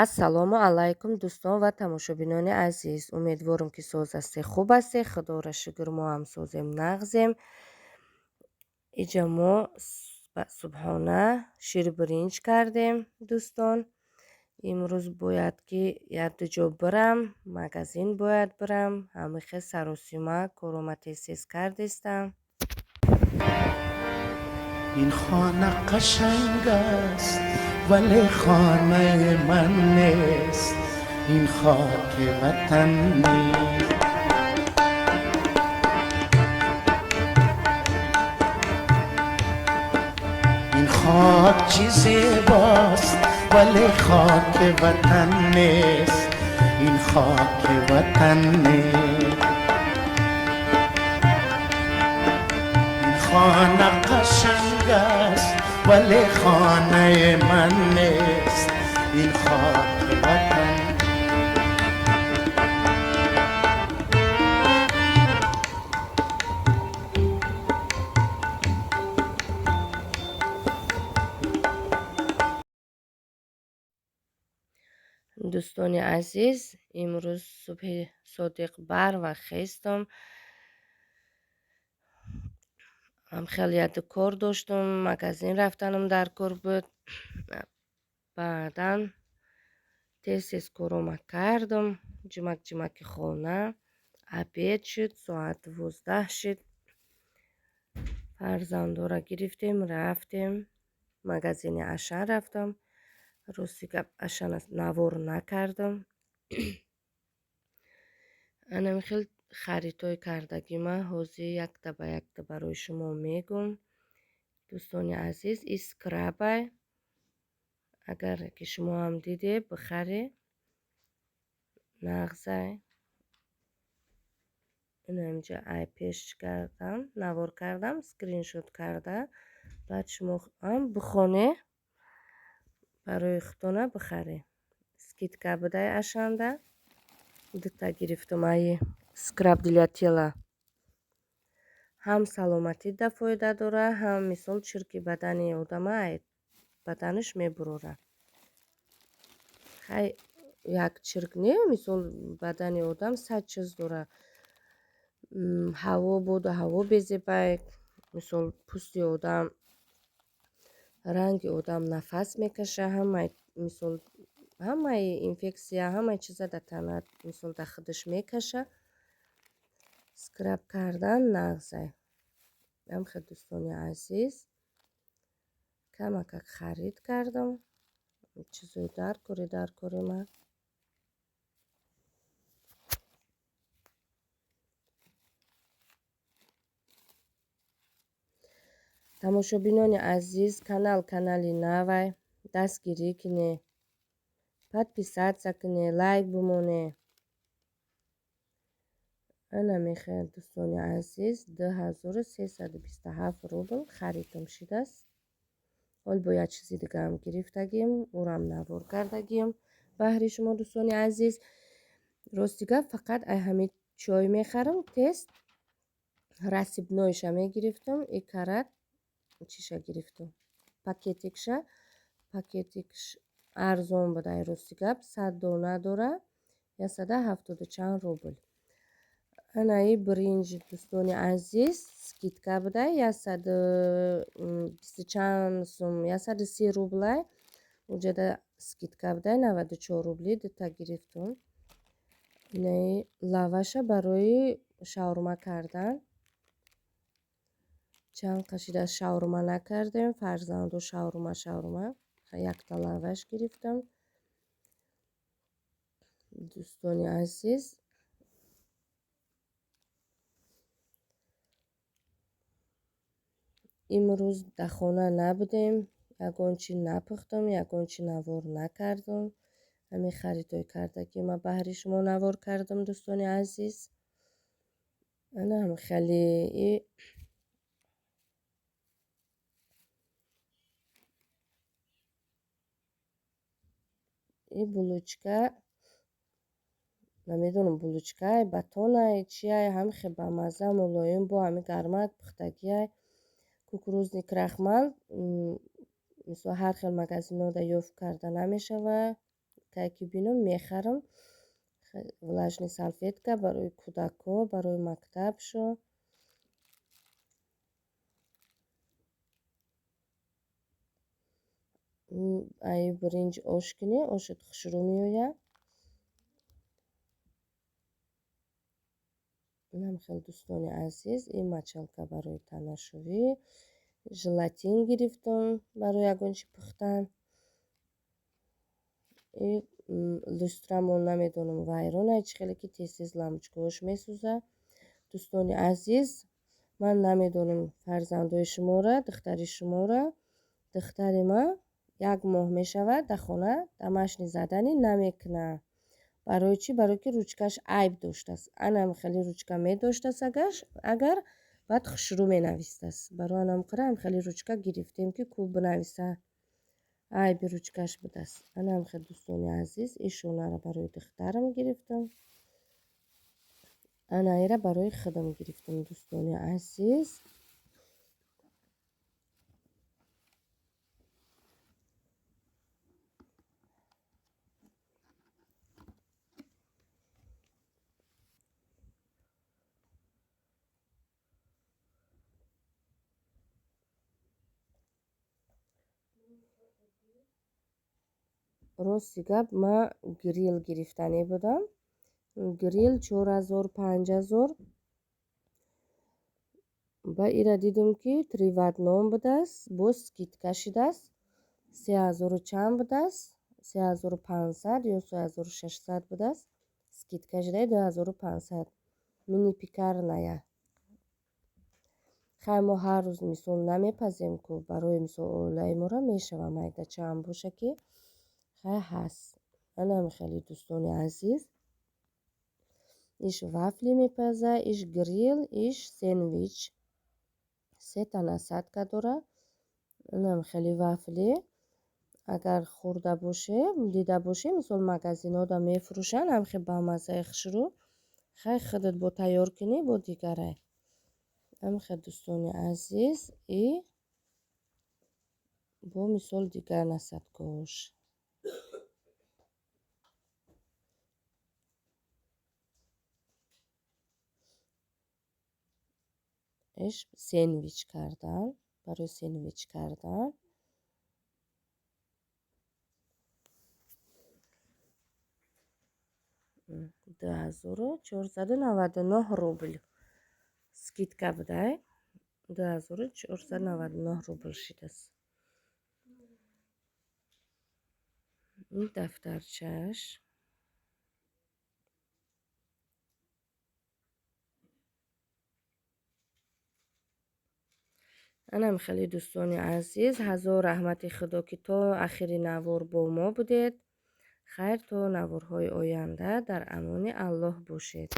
Ассалому алайкум, дӯстон ва тамошобинони азиз. Умедворам, ки соз ҳастед, хуб ҳастед. Худоро шукр, мо ҳам созем, нағзем. Иҷа мо субҳона ширбиринҷ кардем, дӯстон. Имрӯз бояд ки якду ҷо бирам, магазин бояд бирам. Ҳамихе саросима корома тез-тез кардестам. Ин хона қашанг аст, вале хонаи ман нест, ин хоки ватан нест. Ин хок чӣ зебост, вале хоки ватан нест, ин хоки ватан нест. Ин хона қашанг аст, вале хонаи ман нест, ин хоки ватан. Дӯстони азиз, имрӯз субҳи содиқ барвақт хестам. Ҳам хеле яду кор доштум, магазин рафтанам дар кор буд. Баъдан тез-тез корома кардам, ҷимак-ҷимаки хона. Обед шуд, соат 12 шуд. Фарзандора гирифтем, рафтем. Магазини Ашан рафтам. Рости гап, Ашана навор накардам. Анами хел харидҳои кардагима ҳозир якта ба якта барои шумо мегӯм. Дӯстони азиз, и скрабай. Агар ки шумо ҳам диде, бихаре. Нағзай. Ина инҷа ай пеш кардам, навор кардам, скриншот карда. Баъд шумо ҳам бихоне, барои худтона бихаре. Скидка будай Ашанда. Дута гирифтам ай скраб для тела. Ҳам саломатида фоида дора, ҳам мисол чирки бадани одама ай баданаш мебурора. Хай, як чирк не, мисол бадани одам сад чиз дора. Ҳаво боду ҳаво безебай, мисол пӯсти одам, ранги одам нафас мекаша, ҳамаи мисол ҳамаи инфексия, ҳамаи чиза дар тана мисол дар худаш мекаша. Скраб кардан нағзай. Ҳамхел, дӯстони азиз, камакак харид кардам. Чизои даркорӣ даркори ман. Тамошобинони азиз, канал канали навай, дастгирӣ кине, подписаться кине, лайк бимоне. Ана мехел, дӯстони азиз, 2327 рубл харидам шидааст. Ҳол бо як чизи дигаам гирифтагим, ӯрам навор кардагим баҳри шумо, дӯстони азиз. Рости гап, фақат ай ҳамин чой мехарам, тест рассыпной ша мегирифтам, и карат чиша гирифтам. Пакетикша, пакетикш арзон буд ай рости гап, 100 дона дора, 170 чанд рубл. Анаи биринҷ, дӯстони азиз, скидка будай, 120 чанд сум, 130 рублай. Уҷада скидка будай, 94 рубли дута гирифтум. Инаи лаваша барои шаурма кардан. Чанд қашида шаурма накардем, фарзанду шаурма шаурма. Якта лаваш гирифтам. Дӯстони азиз, имрӯз дар хона набудем, ягон чи напухтам, ягон чи навор накардам. Ҳамин харидҳои кардагӣ ма баҳри шумо навор кардам, дӯстони азиз. Ана ҳам хеле и булочка, намедонам, булочкай, батонай, чиай, ҳамихе бамазза, мулоим, бо ҳами гармак пухтагиай. Кукурузный крахмал, мисол ҳар хел магазинҳода ёфт карда намешавад. скидкае ки бинам, мехарам. Влажный салфетка барои кӯдакҳо, барои мактабшо. Ай биринҷ ош кунӣ, ошат хушрӯ меояд. Инам хел, дӯстони азиз, ин мочалка барои танашувӣ. Желатин гирифтам барои ягон чи пухтан. И люстрамон намедонам вайронай, чӣ хеле ки тез-тез лампочкаҳош месӯзад. Дӯстони азиз, ман намедонам фарзандои шуморо, духтари шуморо. Духтари ман як моҳ мешавад, дар хона домашний задание намекунад. Барои чӣ? Барое ки ручкаш айб доштааст. Анам хеле ручка медоштааст, агар баъд хушрӯ менавистааст. Барои анам қара хеле ручка гирифтем, ки кӯб бинависа. Айби ручкаш будааст. Анам хел, дӯстони азиз, ин шонаро барои духтарам гирифтам. Ана ира барои худам гирифтам, дӯстони азиз. Рости гап, ман гриль гирифтанӣ будам. Гриль 4000, 5000. Ба ира дидум, ки три в одном будааст, боз скидка шидааст. 3000 чанд будааст, 3500 ё 3600 будааст. Скидка шидаи 2500. Мини пекарная. Хай, мо ҳар рӯз мисол намепазем ку, барои мисол оилаи моро мешава, майдачаам боша ки хай ҳаст. Анам хеле, дӯстони азиз. Иш вафли мепаза, иш гриль, иш сендвич. Сета насадка дора. Инам хеле вафли. Агар хӯрда бошем, дида бошем, мисол магазинҳода мефурӯшанд, ҳам хел бамаззаи хушрӯ. Хай, худат бо тайёр кунӣ, бо дигарай. Ҳам хел, дӯстони азиз, и бо мисол дигар насадкаҳош. Иш сендвич кардан, барои сендвич кардан. 2499 рубл. Скидка будай. 2499 рубл шидааст. Ин дафтарчааш. Анам хеле, дӯстони азиз, ҳазор раҳмати Худо, ки то ахири навор бо мо будед. Хайр, то наворҳои оянда дар амони Аллоҳ бошед.